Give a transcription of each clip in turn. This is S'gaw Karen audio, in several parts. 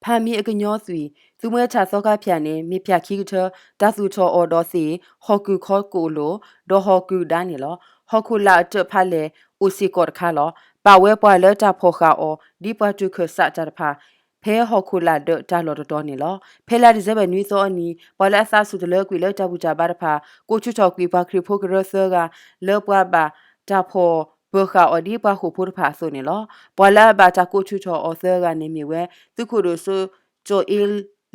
ဖါမံအကညီသွံၣ် သုးမွဲထၣ်သီခါဖၠၣ်န့ၣ် မ့ၢ်ဖၠၣ်ခံကထၢ တၢ်သူၣ်ထီၣ်အီၤဒီးသ့ၣ် ဟီၣ်ကုၢ်ခီကိၣ်လိၤ ဒီးဟီၣ်ကုၢ်ဒါန့ၣ်လီၤ. ဟီၣ်ခိၣ်လာ်အတၢၣ်ဖးလဲၢ် အိၣ်စ့ၢ်ကီးတခါလီၤ. ပာ်ဝဲပှၤလၢတၢ်ဖီၣ်ဃာ်အီၤ ဒ်ပှၤတူၢ်ခၢၣ်စးတၢ်တဖၣ် ဖဲဟီၣ်ခိၣ်လာ်ဒၢးတၢ်လီၢ်တတီၤန့ၣ်လီၤ. ဖဲလါဒံၣ်စ့ဘၢၣ်နွံသီအနံၤ ပှၤလၢအသးဆူၣ်တလၢကွံာ်လၢတၢ်ဘူၣ်တၢ်ဘါတဖၣ် ကိးထုးထီၣ်ကွံာ်ပှၤခရံာ်ဖိကရၢသၢဂၤ လၢပှၤဘၣ်တၢ်ဖီၣ်ပၢၤဃာ်အီၤဒ်ပှၤဃိာ်ဖိတဖၣ်အသိးန့ၣ်လီၤ. ပှၤလၢအဘၣ်တၢ်ကိးထုးထီၣ်အီၤသၢဂၤန့ၣ်မ့ၢ်ဝဲ သုးခိၣ်ဒိၣ်စိကၠီၣ်အ့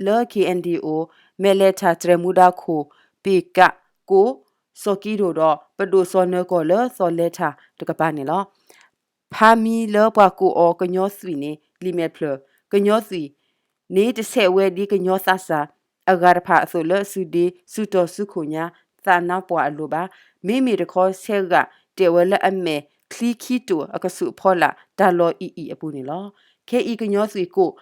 လၢ ခ့ၣ်အဲၣ်ဒိၣ် မဲၢ်လဲၤထၣ်တြဲၤမူဒါခိၣ် ပ့ၢ်ကးကိး စီၤကံဒိၣ်ဒီး ပဒိၣ်စီၤနၢၤကီၢ်လၢစီၤလဲၤထၣ်တကပၤန့ၣ်လီၤ. ဖါမံလၢပှၤကိးအီၤကညီသွံၣ်န့ၣ် လံာ်မဲာ်ဖျၢၣ် ကညီသွံၣ်န့ၣ် တဆဲးဝဲဒ်ကညီသးစၢ်အဂၤတဖၣ်အသိးလၢအစုဒ့ စုတီၤစုခိၣ်ညါ သးနါပှၢ်အလိၤဘၣ်. မ့မ့ၢ်တခီဆဲးဂာ်တဲာ်ဝဲလၢအမဲာ်ချံခံတိာ်အကဆူးအဖီလာ် တၢ်လီၢ်အံၤအံၤအပူၤန့ၣ်လီၤ. ခဲအံၤကညီသွံၣ်ကိး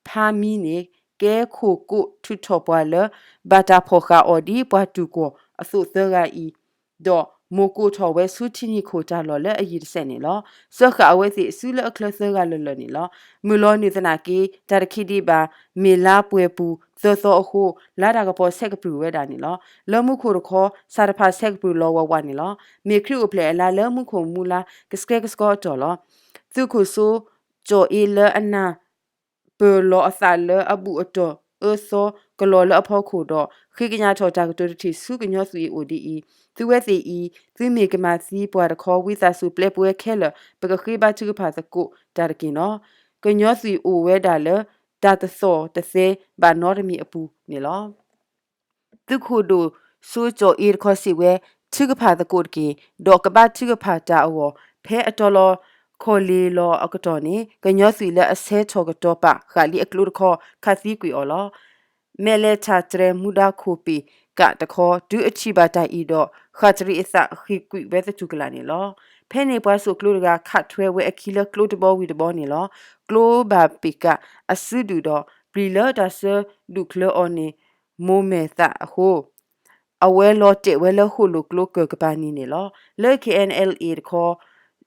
ဖါမံန့ၣ် ကဲခိၣ်ကိးထုးထီၣ်ပှၤလၢ ဘၣ်တၢ်ဖီၣ်ဃာ်အီၤဒ်ပှၤတူၢ်ကွီၢ်အသိးသၢဂၤအံၤ ဒီးမိၢ်ကိးထီၣ်ဝဲဆူထံနံၣ်ခိၣ်တၢ်လီၢ်လၢအယံၤတစဲးန့ၣ်လီၤ. စၢဃာ်အဝဲသ့ၣ်အစုလၢအချၢသၢဂၤလၢာ်လၢာ်န့ၣ်လီၤ. မုၢ်လီၤနုာ်သနာ်က့ တၢ်တခံးဒံးဘၣ် မ့ၢ်လါပှဲၤပူၤသၢသီအဃိ လါတၢ်ကပီၤဆဲးကပြုၢ်ဝဲဒၣ်န့ၣ်လီၤ. လၢမူခိၣ်တခီ ဆၣ်တဖၣ်ဆဲးကပြုၢ်လီၤဝးဝးန့ၣ်လီၤ. မ့ၢ်ခရံာ်အိၣ်ဖျဲၣ်အလါလၢမူခိၣ်မူလါ ကဆှဲကဆှီအတီၢ်လီၤ. သုးခိၣ်စိကၠီၣ်အ့လၢအနၢ် ပၢၢ်လီၤအသးလၢအဘူၣ်အတီၢ်အၢသီကလီၤလၢအဖီခိၣ်ဒီး ဃ့ကညးထီၣ်တၢ်ကတိၤတထံၣ်ဆူကညီသွံၣ်အအိၣ်ဒ်အံၤ, သုဝဲသ့ၣ်အံၤ သုမ့ၢ်ကမၤသံပှၤတခီ ဝံသးစူၤပျဲပဝဲခဲလၢာ် ပကဃ့ဘါထုကဖၣ်သကိးတၢ်တက့ၢ်နီၤ. ကညီသွံၣ်အိၣ်ဝဲဒၣ်လၢ တၢ်တသီၣ်တသဲဘၣ်နီတမံၤအပူၤန့ၣ်လီၤ. သုးခိၣ်ဒိၣ်စိကၠီၣ်အ့တခီစံးဝဲ ထုကဖၣ်သကိးတက့ၢ်, ဒီးကဘၣ်ထုကဖၣ်တၢ်အဂီၢ် ဖဲအတီၤလီၤခီၣ်လ့ၤလီၤအကတီၢ်န့ၣ် ကညီသွံၣ်လၢအဆဲးထီၣ်ကတီၤပာ်ဃာ်လံအကျိတခီ ခးသံကွံာ်အီၤလီၤ. မဲၢ်လဲၤထၣ်တြဲၤမူဒါခိၣ်ပ့ၢ်ကးတခီ တုၤအထံၣ်ဘၣ်တၢ်အံၤဒီး ဃၣ်တရံးအသးဃ့ၢ်ကွံာ်ဝဲသတူၢ်ကလာ်န့ၣ်လီၤ. ဖဲန့ၣ်ပှၤစိာ်ကျိတဂၤ ခးထွဲဝဲအခံလၢကျိတဘီဝံၤတဘီန့ၣ်လီၤ. ကျိဘၣ်ပ့ၢ်ကးအစုဒုၣ်ဒီး ပျံၤလၢတၢ်ဆၢဒုၣ်ချၢအီၤန့ၣ် မိၢ်မဲာ်သးအဃိ အဝဲလီၤတဲာ်ဝဲလၢဃိၣ်လိာ်ကျိကၢၢ်ကပၤနံၤန့ၣ်လီၤ. လၢ ခ့ၣ်အဲၣ်အဲၣ်အ့ တခီ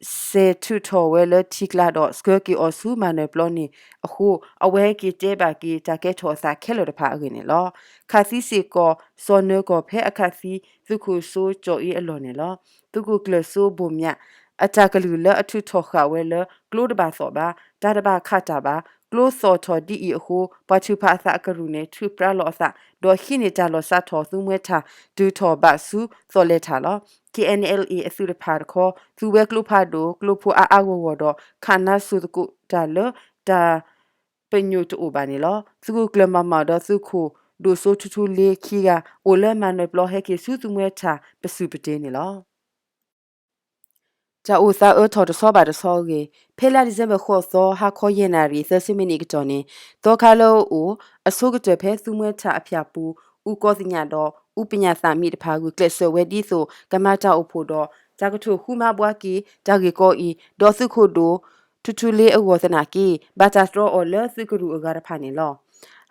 စဲၤထုးထီၣ်ဝဲလၢထံကျါဒီး ဆှၢက့ၤအီၤဆူမၤနၢၤပျီန့ၣ်အဃိ အဝဲက့ၤတဲဘၣ်က့ၤတၢ်ကဲထီၣ်အသးခဲလၢာ်တဖၣ်အဂ့ၢ်န့ၣ်လီၤ. ခးသံစ့ၢ်ကီး စီၤနၢၤကီၢ်ဖဲအခးသံသုးခိၣ်စိကၠီၣ်အ့အလီၢ်န့ၣ်လီၤ. သုးခိၣ်ကျၢၢ်စိဘိၣ်မၠး အတၢ်ကလုၢ်လၢအထုးထီၣ်ဃာ်ဝဲလၢ ကျိတဘၣ်သီၣ်ဘၣ်, တၢ်တဘၣ်ခးတၢ်ဘၣ်, ကျိသီၣ်ထီၣ်ဒ်အံၤအဃိ ပှၤထုးဖးအသးအကရူၢ်န့ၣ် ထုးပြါလီၤအသး ဒီးဟံးန့ၢ်တၢ်လီၤစးထီၣ် သုးမွဲထၣ်တုၤထီၣ်ဘၣ်ဆူသီၣ်လဲၤထၣ်လီၤ. ခ့ၣ်အဲၣ်အဲၣ်အ့ အသုးတဖၣ်တခီ သူဝဲကျိဖးဒိၣ် ကျိဖိအါအါဂီၢ်ဂီၢ်ဒီး ခးနါစိၤသကိးတၢ်လၢတၢ်ပညိၣ်တအိၣ်ဘၣ်န့ၣ်လီၤ. သုးခိၣ်ကျၢၢ်မၤမီၣ်ဒီးသုးခိၣ်ဒိၣ်စိထူထူလ့ခံဂၤ အိၣ်လၢမၤနၢၤပျီဟဲက့ၤဆူသုးမွဲထၣ်ပစုၢ်ပတ့ၤန့ၣ်လီၤ. တၢ်အိၣ်သးအၢထီၣ်တဆီဘၣ်တဆီအဂ့ၢ် ဖဲလါဒံၣ်စ့ဘၢၣ်ဃိးသီ ဟါခီယဲၢ်နၣ်ရံၣ် သၢဆံမံးနံးအကတီၢ်န့ၣ် သီခါလၢအအိၣ် အဆိကတၢၢ်ဖဲသုးမွဲထၣ်အဖၠၣ်ပူၤ အူကီးသညးဒီး အူပညၣ်သးမံၤတဖၣ် ဂုာ်ကျဲးစၢးဝဲဒ်သိး ကမၤတၢ်အိၣ်ဖှိၣ်ဒီး တၢ်ကထိၣ်ဃူမၤဘှါက့ၤ တၢ်ဂ့ၢ်ကီအံၤ ဒီးသုးခိၣ်ဒိၣ် ထူထူလ့အဂီၢ်သနာ်က့ ဘၣ်တၢ်တြီအီၤလၢသုးကရူၢ်အဂၤတဖၣ်န့ၣ်လီၤ.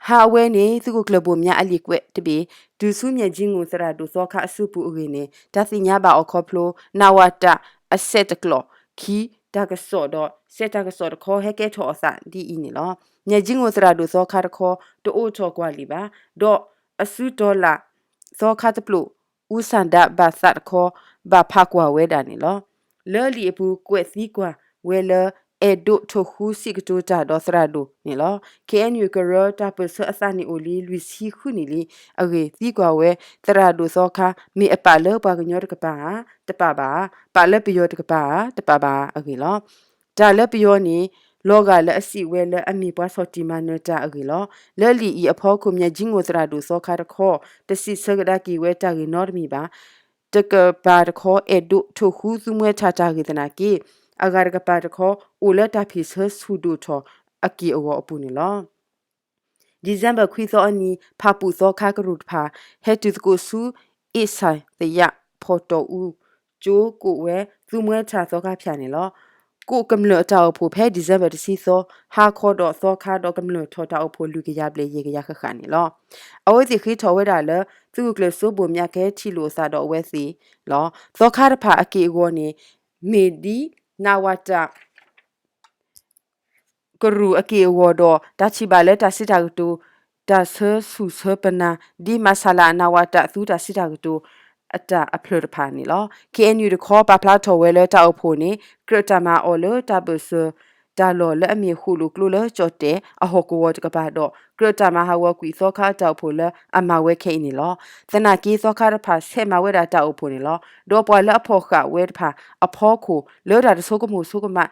ဟါအဝဲန့ၣ် သုးခိၣ်ကျၢၢ်ဘိၣ်မၠးအလံာ်ကွဲးတဘ့ၣ် တုၤဆူမၠဲၣ်ကၠံငိၣ်သရၣ်ဒိၣ်သီခါအစုပူၤအဂ့ၢ်န့ၣ် တၢ်သ့ၣ်ညါဘၣ်အီၤခီဖျိ နၣ်ဝၣ်တၢ်အဆဲးတကျိာ်ခံ တၢ်ကစီၣ်ဒီး စဲးတၢ်ကစီၣ်တခီ ဟဲကဲထီၣ်အသးဒ်အံၤန့ၣ်လီၤ. မၠဲၣ်ကၠံငိၣ်သရၣ်ဒိၣ်သီခါတခီ တအိးထီၣ်ကွၢ်လံာ်ဘၣ်, ဒီးအစုတီၤလၣ် သီခါတပျိာ် အူစၣ်ဒးဘၣ်သးတခီ ဘၣ်ဖးကွၢ်ဝဲဒၣ်န့ၣ်လီၤ. လၢလံာ်အပူၤကွဲးသံကွၢ်ဝဲလၢ အဲၣ်ဒိးထိၣ်ဃူစံးကတိၤတၢ်ဒီးသရၣ်ဒိၣ်န့ၣ်လီၤ. ခ့ၣ်အဲၣ်ယူၣ်ကရၢ တၢ်ပၢၢ်ဆၢအသးန့ၣ်အိၣ်လံ လွံၢ်ဆံဃုနံၣ်လံအဂ့ၢ် သံကွၢ်ဝဲ သရၣ်ဒိၣ်သီခါ မ့ၢ်အပာ်လၢပှၤကညီတကပၤဧါ, တပာ်ဘၣ်ဧါ, ပာ်လၢပယီၤတကပၤဧါ, တပာ်ဘၣ်အဂ့ၢ်လီၤ. တၢ်လၢပယီၤန့ၣ် လီၤဂာ်လၢအစံးဝဲလၢအမ့ၢ်ပှၤဆီၣ်တံၢ်မၤနၢၤတၢ်အဂ့ၢ်လီၤ. လၢလံာ်အံၤအဖီခိၣ် မၠဲၣ်ကၠံငိၣ်သရၣ်ဒိၣ်သီခါတခီ တစံးဆၢကဒါက့ၤဝဲတၢ်ဂ့ၢ်နီတမံၤဘၣ်. တကပၤတခီ အဲၣ်ဒိးထိၣ်ဃူသူမှဲထၣ်တၢ်ဂ့ၢ်သနာ်က့ အဂၤတကပၤတခီ အိၣ်လၢတၢ်ဖ့ၣ်ဆၢဆူၣ်ဒိၣ်ထီၣ်အက့ၢ်အဂီၤအပူၤန့ၣ်လီၤ. ဒံၣ်စဲဘၢၣ်ခွံသီအနံၤ ဖၣ်ပူၣ်သီခါကရူၢ်တဖၣ် ဟဲတုၤသကိးဆူ အ့ၣ်စၢ်သယၣ်ဖီၣ်တီၢ်အူကၠိ ကိးဝဲသုမှဲထၣ်သီခါဖၠၣ်န့ၣ်လီၤ. ကိးကမျၢၢ်တၢ်အိၣ်ဖှိၣ်ဖဲဒံၣ်စဲဘၢၣ်တဆံသီ ဟါခီဒီးသီခါဒီးကမျၢၢ်ထီၣ်တၢ်အိၣ်ဖှိၣ်လွံၢ်ကယၤဘျဲၣ်ယဲၢ်ကယၤဃၣ်ဃၣ်န့ၣ်လီၤ. အဝဲသ့ၣ်ဃ့ထီၣ်ဝဲဒၣ်လၢ သုးခိၣ်ကျၢၢ်စိဘိၣ်မၠးကဟဲထံၣ်လိာ်အသးဒီးအဝဲသ့ၣ်လီၤ. သီခါတဖၣ်အက့ၢ်အဂီၤန့ၣ် မ့ၢ်ဒ်နးဝးတၢ် ကရူၢ်အက့ၢ်အဂီၤဒီး တၢ်ထံၣ်ဘၣ်လၢတၢ်စံးတၢ်ကတိၤ တၢ်ဆၢဆူၣ်ဆၢပနၢ် ဒ်မၤဆၣ်လၤအနးဝးတၢ်သူတၢ်စံးတၢ်ကတိၤ အတၢ်အဖျၢၣ်တဖၣ်န့ၣ်လီၤ. ခ့ၣ်အဲၣ်ယူၣ်တခီ ပာ်ဖျါထီၣ်ဝဲလၢတၢ်အိၣ်ဖှိၣ်န့ၣ် ကြၢးတၢ်မၤအီၤလၢတၢ်ဘၢၣ်စၢၤတၢ်လီၢ်လၢအမ့ၢ်ဃိၣ်လိာ်ကျိလၢကၠီၣ်တဲၣ်အဟီၣ်ကဝီၤတကပၤဒီး ကြၢးတၢ်မၤဟးဂီၤကွံာ်သီခါအတၢ်အိၣ်ဖှိၣ်လၢအမၤဝဲခဲအံၤန့ၣ်လီၤ. သနာ်က့ သီခါတဖၣ်ဆဲးမၤဝဲဒၣ်တၢ်အိၣ်ဖှိၣ်န့ၣ်လီၤ. ဒီးပှၤလၢအဖီၣ်ဃာ်ဝဲတဖၣ်အဖီခိၣ် လၢတၢ်တဆိကမိၣ်ဆိကမး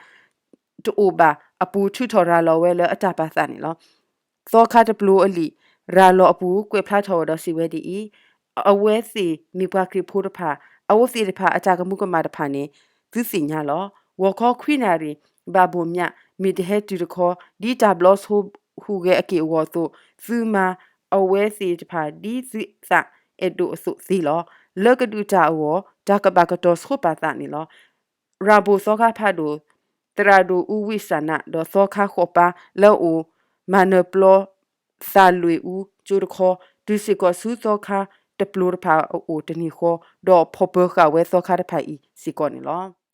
တအိၣ်ဘၣ်အပူၤ ထုးထီၣ်ရၤလီၤဝဲလၢအတၢ်ပာ်သးန့ၣ်လီၤ. သီခါတပျိအလံာ် ရၤလီၤအပူၤ ကွဲးဖျါထီၣ်ဝဲဒီးစံးဝဲဒ်အံၤ, အဝဲသ့ၣ်မ့ၢ်ပှၤခရံာ်ဖိတဖၣ် အဝဲသ့ၣ်တဖၣ်အတၢ်ကမူကမၣ်တဖၣ်န့ၣ် သုသ့ၣ်ညါလီၤ. ဂီၤခီခွံနၣ်ရံၣ် ဘၣ်ဘိၣ်မၠး မ့ၢ်တဟဲတုၤတခီ ဒ်တၢ်ဘျီဆိဟူးဂဲၤအက့ၢ်အဂီၤအသိး သုမၤအဝဲသ့ၣ်တဖၣ် ဒ်သုသးအဲၣ်ဒိးအသိးသ့လီၤ. လၢကဒုးတၢ်အဂီၢ် တၢ်ကဘၣ်ကတီၤဆိပာ်သးန့ၣ်လီၤ. ရၤဘိၣ်သီခါဖးဒိၣ် သရၣ်ဒိၣ်အူဝံၣ်စၣ်နး ဒီးသီခါဃိးပၢ်လၢအအိၣ် မၤနၢၤပျီ သးလွံၢ်အူကၠိတခီ တုၤစ့ၢ်ကီးဆူသီခါတပျိတဖၣ်အအိၣ်တနံၤဃီ ဒီးဖီၣ်ပၢၤဃာ်ဝဲသီခါတဖၣ်အံၤစ့ၢ်ကီးန့ၣ်လီၤ.